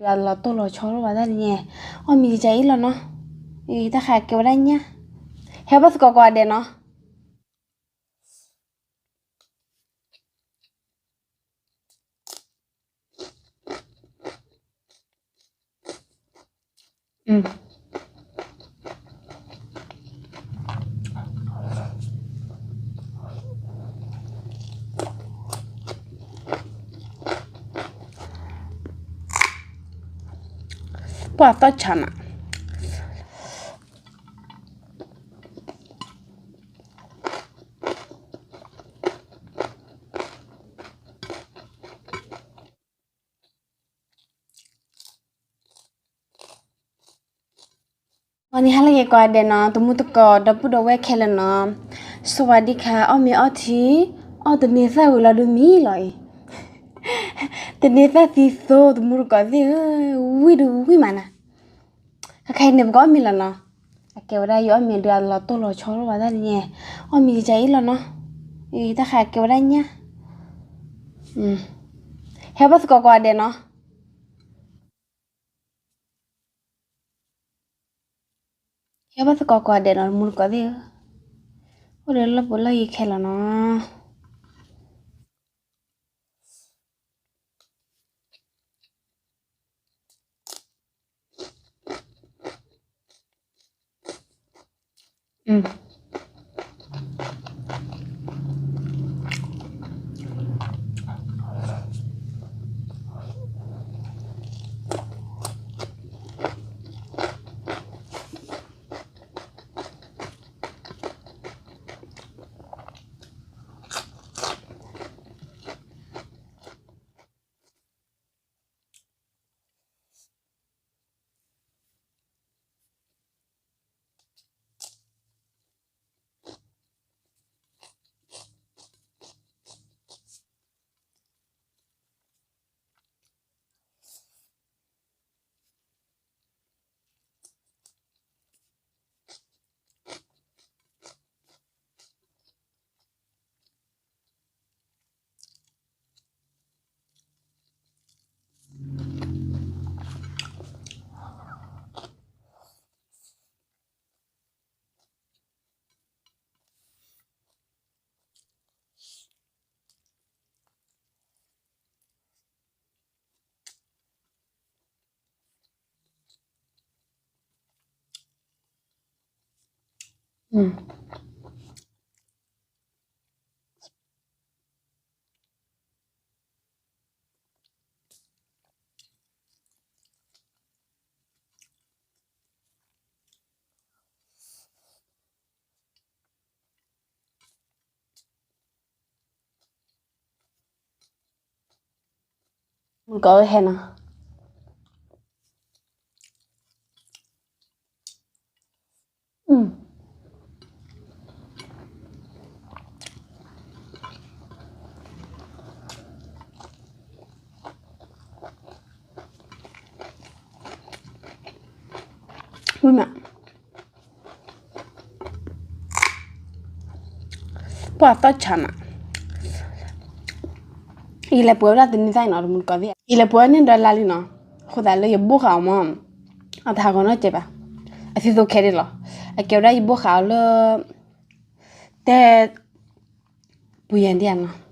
တၢ်လီၤတိၢ်လီၤဆီလိာ်ဘၣ်တၢ်တညါ, အီၣ်မ့ၤကစၢ်အံၤလီၤနီၤ, တၢ်ဃးကဲဝဲဒၣ်ညၣ်, ဟဲဘၣ်သကိးကိးဂၤဒဲးနီၤ. ပှၤသီၣ်ဆါနၤ. မ့ၢ်န့ၣ် ဟါလၢဂ့ၤကိးဂၤဒဲးနီၤ, တမူတကိး ဒီပုၢ်ဒီဝဲၢ်ခဲလၢာ်နီၤ, စဝၤဒံခါ, အီၣ်မ့ၤအီထံ, အီၣ်တန့ၤသၣ်ဝံၤလီၤဒုးမံလီၤအံၤ, တန့ၤသၣ်သံသိ တမူတကိးသ့ၣ်ဧၢ, ဝံၣ်ဒုးဝံၣ်မးနၤ, ခဲခဲအံၤန့ၣ် ပကအီၣ်မ့ၤလီၤနီၤ, အကဲဝဲဒၣ်ယအီၣ်မ့ၤဒုးအလီၤတိၢ်လီၤဆီလိာ်ဘၣ်တၢ်တညါ, အီၣ်မ့ၤကစၢ်အံၤလီၤနီၤ, တၢ်ဃးကဲဝဲဒၣ်ညၣ်, ဟဲဘၣ်သကိးကိးဂၤဒဲးနီၤ. ဟဲဘၣ်သကိးကိးဂၤဒဲးနီၤ တမူတကိးသ့ၣ်ဧၢ, အိၣ်ဒီးလီၢ်ပူၤလီၢ်ယံၤခဲလၢာ်နီၤ. မုၢ်ကီးဟဲနီၤ. ဝံၤမး ပှၤသီၣ်ဆါနၤ, ယလဲၤပှ့ၤဝဲဒၣ်တနံၤသၣ်အံၤနီၤ တမူတကိးသ့ၣ်, ယလဲၤပှ့ၤဝဲန့ၣ်ဒီးလါလံနီၤ, အဃိသတးလၢယဘိၣ်ဃာ်အီၤမး, အတဟးဂီၤနီတစဲးဘၣ်, အသံသိခဲဒ်လီၤ, အကဲဝဲဒၣ်ယဘိၣ်ဃာ်အီၤလၢ တဲ ပူၤယဲၢ်ဒံးဧါနီၤ.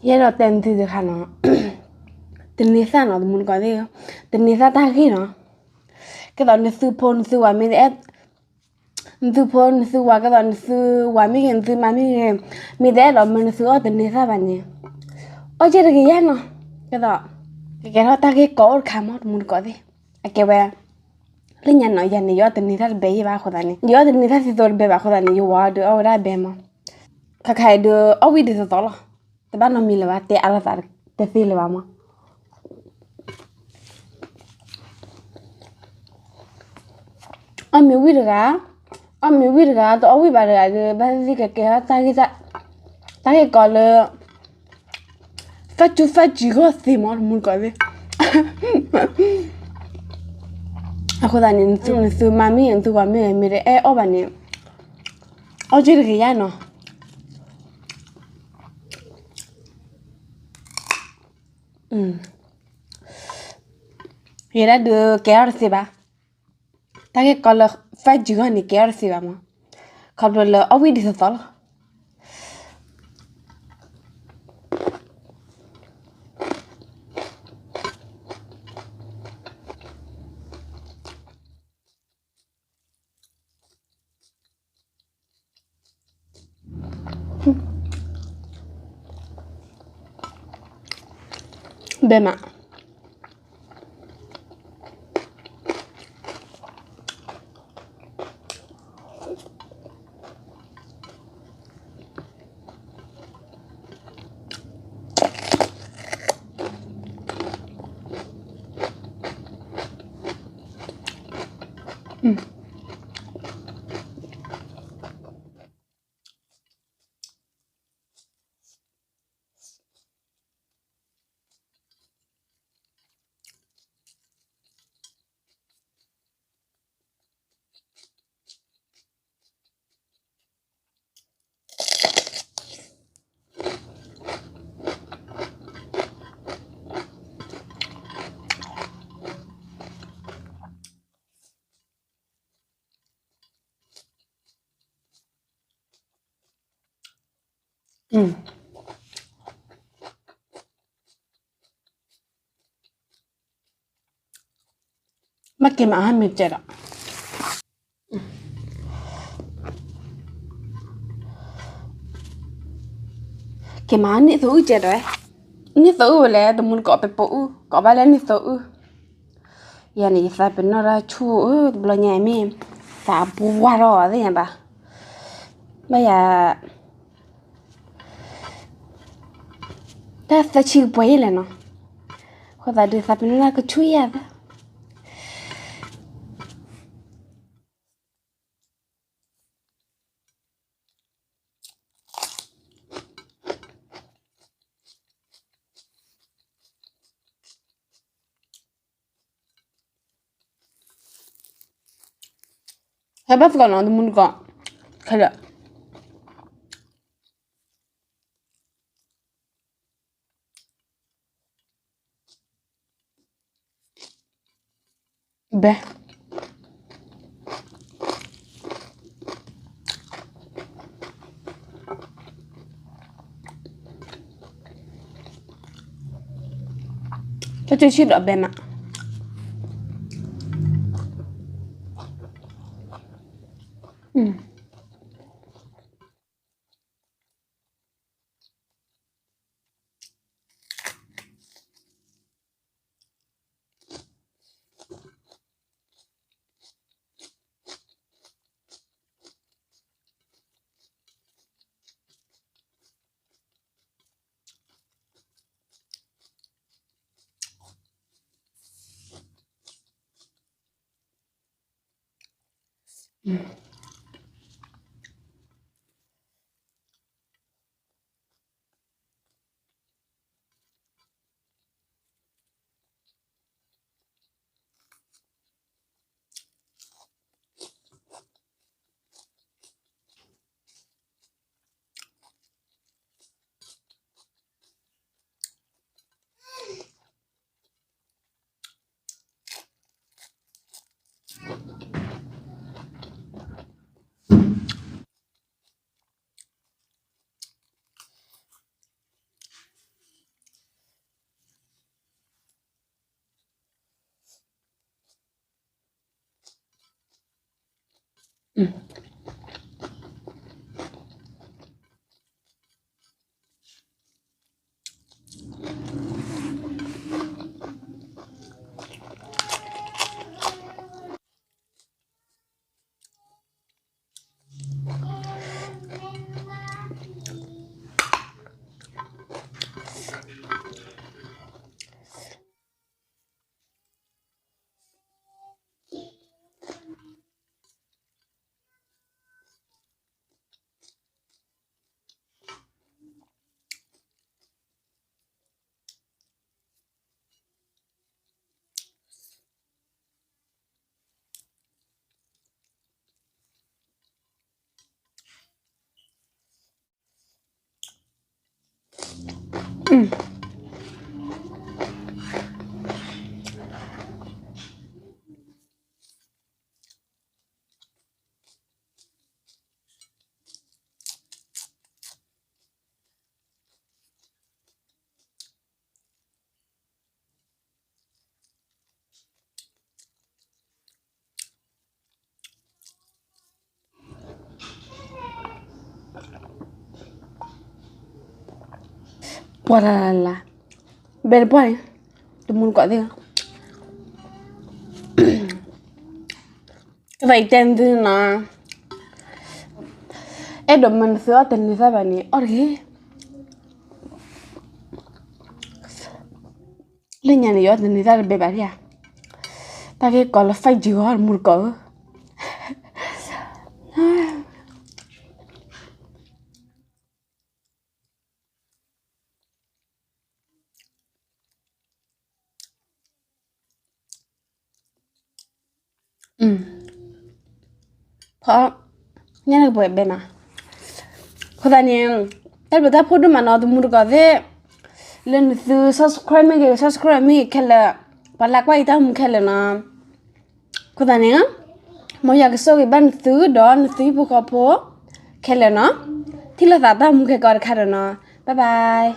ယအဲၣ်ဒိးတဲနသုတခါနီၤ, တန့ၤသၣ်နီၤ တမူတကိးသ့ၣ်, တန့ၤသၣ်တၢ်ဂ့ၢ်နီၤ, ကဲသိးနသုဖိနသုဝၤမ့ၢ်တအဲၣ်, နသုဖိနသုဝၤ ကဲသိးနသုဝၤမ့ၢ်ဂ့ၤ နသုမါမ့ၢ်ဂ့ၤ, မ့ၢ်တအဲၣ်ဒိးမၢနသုအီၣ်တန့ၤသၣ်ဘၣ်န့ၣ်, အီၣ်က့ၤတဂ့ၤယါနီၤ. ကဲသိး ကကဲထီၣ်တၢ်ဂ့ၢ်ကီအိၣ်တခါမး တမူတကိးသ့ၣ်, အကဲဝဲ လၢညါနီၤ ယၤန့ၣ် ယအီၣ်တန့ၤတၢ်တဘဲယဲၢ်ဘၣ်အဃိသတးန့ၣ် ယအီၣ်တန့ၤတၢ်သံသိတဘဲဘၣ်အဃိသတးန့ၣ် ယဝၤအီၣ်ဒုးအီၣ်ဝဲဒၣ်ဘဲမး, ခါခါအံၤဒုးအီၣ်ဝံၣ်ဒ်သိးသိးလီၤ. တဘၣ်နီတမံၤလၢၤဘၣ် တဲအါလိာ်သးတသ့လၢၤဘၣ်မး. အီၣ်မ့ၤဝံၣ်တဂၤ, အီၣ်မ့ၤဝံၣ်တဂၤ တအီၣ်ဝံၣ်ဘၣ်တဂၤဒီး ဘၣ်သ့ၣ်သ့ၣ်ကကဲထီၣ် တၢ်ဂ့ၢ်ကီလၢ သၣ်ကၠူသၣ်ကၠံဂီၢ်သ့မး တမူတကိးသ့ၣ်. အဃိသတးန့ၣ် နသုမါမ့ၢ်ဂ့ၤ နသုဝၤမ့ၢ်ဂ့ၤ မ့ၢ်တအဲၣ်အီၣ်ဘၣ်န့ၣ် အီၣ်က့ၤတဂ့ၤယါနီၤ. ယဲဒၣ်ဒုးကဲထီၣ်တသ့ဘၣ်, တၢ်ဂ့ၢ်ကီလၢ သၣ်ကၠံဂီၢ်န့ၣ် ကဲထီၣ်တသ့ဘၣ်မး, ခီဖျိလၢအီၣ်ဝံၣ်ဒ်သိးသိးလီၤ. ဘဲမး ဘၣ်က့ၤမၤဟါမ့ၤကဲဒီး က့ၤမၤန့ၢ်သိအုၣ်ကဲဒီး, န့ၢ်သိအုၣ်ဝဲလဲၣ် တမူတကိး ပပိာ်အုၣ် ကိးဘၣ်လၢန့ၢ်သိအုၣ်, ယၤန့ၣ် ယသးပ့ၤနီၣ်တၢ်ဆူၣ်ဧၢ တဘျီညါအံၤမ့ၢ် သးပှၢ်ထီၣ်သ့ၣ်ညါဘၣ်, ဘၣ်ယၤ တၢ်သၢဆံကပှဲၤယဲၢ်လဲၣ်နီၤ, အဃိသတးဒုးသးပ့ၤနီၣ်တၢ်ကဆူၣ်ယဲၢ်သၢ ဟဲဘၣ်သကိးနီၤ တမူတကိး ခဲလၢာ် ဘဲ တၢ်ဆံၣ်ဒီးဘဲမး ပှၤလၢ်လၢ်လၢ်, ဘဲတပှၢ်န့ၣ်, တမူတကိးသ့ၣ်ဧၢ, ကသံၣ်တဲနသုနီၤ, အဲၣ်ဒိးမၤနသုအီၣ်တန့ၤသၣ်ဘၣ်န့ၣ် အီၣ်တဂ့ၤ. လၢညါန့ၣ် ယအီၣ်တန့ၤသၣ်တဘဲဘၣ်ဒံဧါ, တၢ်က့ၤကီးလၢ five G ဂီၢ် တမူတကိးဧၢ. ဖီ, ညါန့ၣ်ကပှဲၤဘဲမး, အဃိသတးန့ၣ်, တၢ်ဘျုးတၢ်ဖှိၣ်ဒိၣ်မးနီၤ တမူတကိးသ့ၣ်, လၢနသု subscribe မ့ၢ်ဂ့ၤ subscribe မ့ၢ်ဂ့ၤခဲလၢာ်, ပှၤလၢကွၢ်ယတၢ်မူခဲလၢာ်နီၤ. အဃိသတးန့ၣ်, မ်ယွၤကဆိၣ်ဂ့ၤဘၣ်နသုဒီးနသုဟံၣ်ဖိဃီဖိခဲလၢာ်နီၤ, ထံၣ်လိာ်သးတၢ်မူခဲကိးတခါဒီးနီၤ, bye bye.